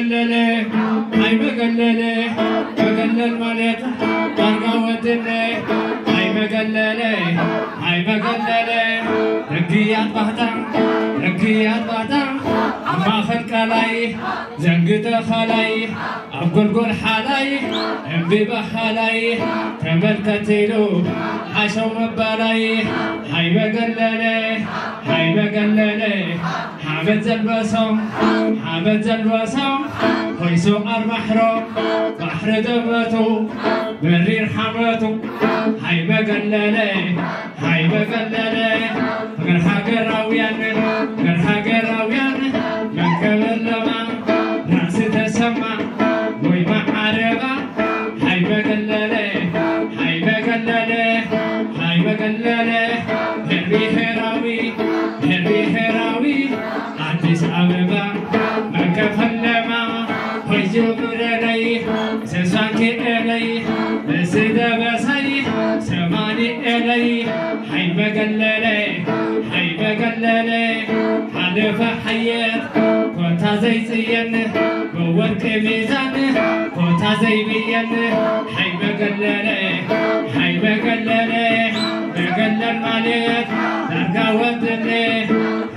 መገለለ፣ ሃይ መገለለ፣ መገለል ማለት ዳርጋ ወድነ። ሃይ መገለለ፣ ሃይ መገለለ፣ ርግያት ባህታ፣ ርግያት ባህታ፣ ኣብ ማእኸል ቃላይ፣ ዘንግደ ኻላይ፣ ኣብ ጎልጎል ሓላይ፣ እምቢ በሃላይ፣ ተመልከት ኢሉ ሓሸው መባላይ። ሃይ መገለለ፣ ሃይ መገለለ፣ ሓመድ ዘልበሶም፣ ሓመድ ዘልበሶም፣ ኮይሶም ኣርባሕሮም፣ ባሕሪ ደመቱ፣ መሪር ሓመቱ። ሃይ መገለለ፣ ሃይ መገለለ፣ ፍቅር ሃገራውያን፣ ፍቅር ሃገራውያን፣ መከበለማ፣ ራእሲ ተሰማ፣ ወይ መዓረባ። ሃይ መገለለ፣ ሃይ መገለለ፣ ሃይ መገለለ፣ ብሔር ብሔራዊ፣ ብሔር ብሔራዊ፣ ኣዲስ ኣበባ፣ መከብ ፈለማ፣ ሆይ ጅብረለይ፣ ሰሳንኪ ኤለይ፣ እዚ ደበሳይ፣ ሰማኒ ኤለይ። ሃይ መገለለ፣ ሃይ መገለለ፣ ሓለፈ ሓየት፣ ኮታ ዘይጽየን፣ ብወርቂ ሚዛን፣ ኮታ ዘይብየን። ሃይ መገለለ፣ ሃይ መገለለ፣ መገለል ማለት ዳርጋ ወድነ፣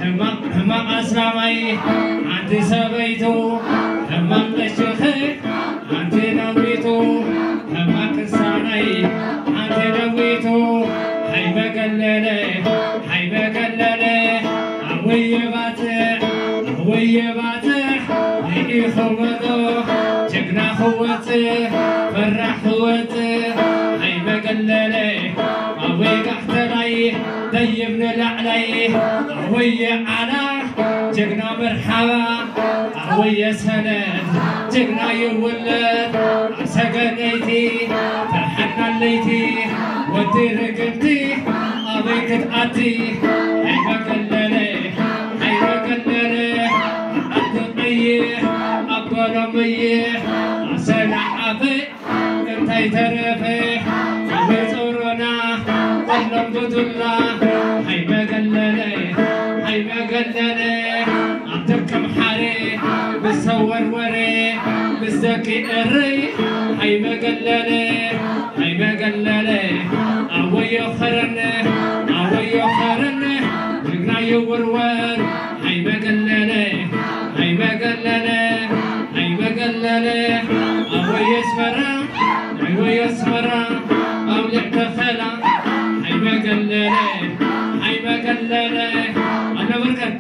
ሕማቕ፣ ሕማቕ ኣስላማይ፣ ሓንቲ ሰበይቱ፣ ሕማቕ መሽኺ፣ ሓንቲ ነዊቱ፣ ሕማቕ ክሳነይ፣ ሓንቲ ነዊቱ። ሃይ መገለለ፣ ሃይ መገለለ፣ ኣወየ ባጽዕ፣ ኣወየ ባጽዕ፣ ርኢኹሞ ዶ ጀግና ክወጽእ፣ ፈራሕ ክወጽእ። ሃይ መገለለ፣ ኣወየ ጋሕተላይ፣ ደይብ ንላዕላይ፣ ኣወየ ዓላ፣ ጀግና መርሓባ፣ ኣወየ ሰነድ፣ ጀግና ይውለድ፣ ኣብ ሰገነይቲ፣ ተሓናለይቲ፣ ወዲ ርግምቲ፣ ኣበይ ክትኣቲ፣ ሃይ መገለለ፣ ሃይ መገለለ፣ ዓዲ ቀይሕ፣ ኣቦሎምይሕ፣ ኣሰናዓፈ፣ እንታይ ተረፈ ብጾሮና፣ ቀሎም ብዱላ። ሃይ መገለለ፣ ሃይ መገለለ፣ ኣብ ደቀምሓረ፣ ብሰወርወረ፣ ብዘኪ እርይ። ሃይ መገለለ፣ ሃይ መገለለ፣ ኣወዮ ኸረን፣ ኣወዮ ኸረን፣ ጅግና ይውርወር። ሃይ መገለለ፣ ሃይ መገለለ፣ ሃይ መገለለ፣ ኣወየ ኣስመራ፣ ኣወየ ኣስመራ፣ ኣውሊዕ ተኸላ። ሃይ መገለለ፣ ሃይ መገለለ፣ ኣነ በርከት